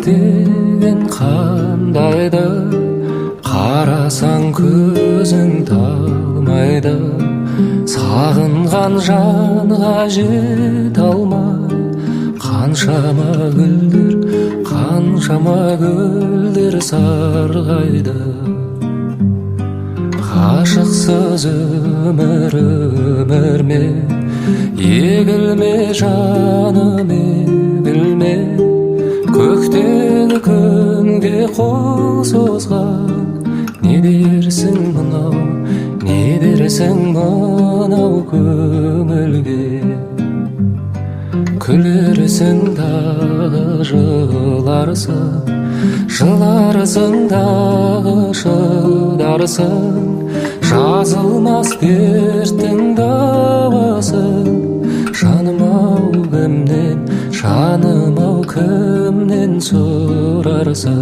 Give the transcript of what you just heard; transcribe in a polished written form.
Деген қандайды, қарасаң көзің талмайды. Сағынған жанға жете алмай, қаншама гүлдер, қаншама гүлдер сарғайды. Ғашықсыз өмір өмір ме? Егілме, жаным, егілме. Көктегі күнге қол созған, не дерсің мынау, не дерсің мынау көңілге? Күлерсің дағы, жыларсың, жыларсың дағы, шыдарсың. Жазылмас дерттің дауасын, жаным ау, кімнен, жаным ау, кімнен сұрарсың?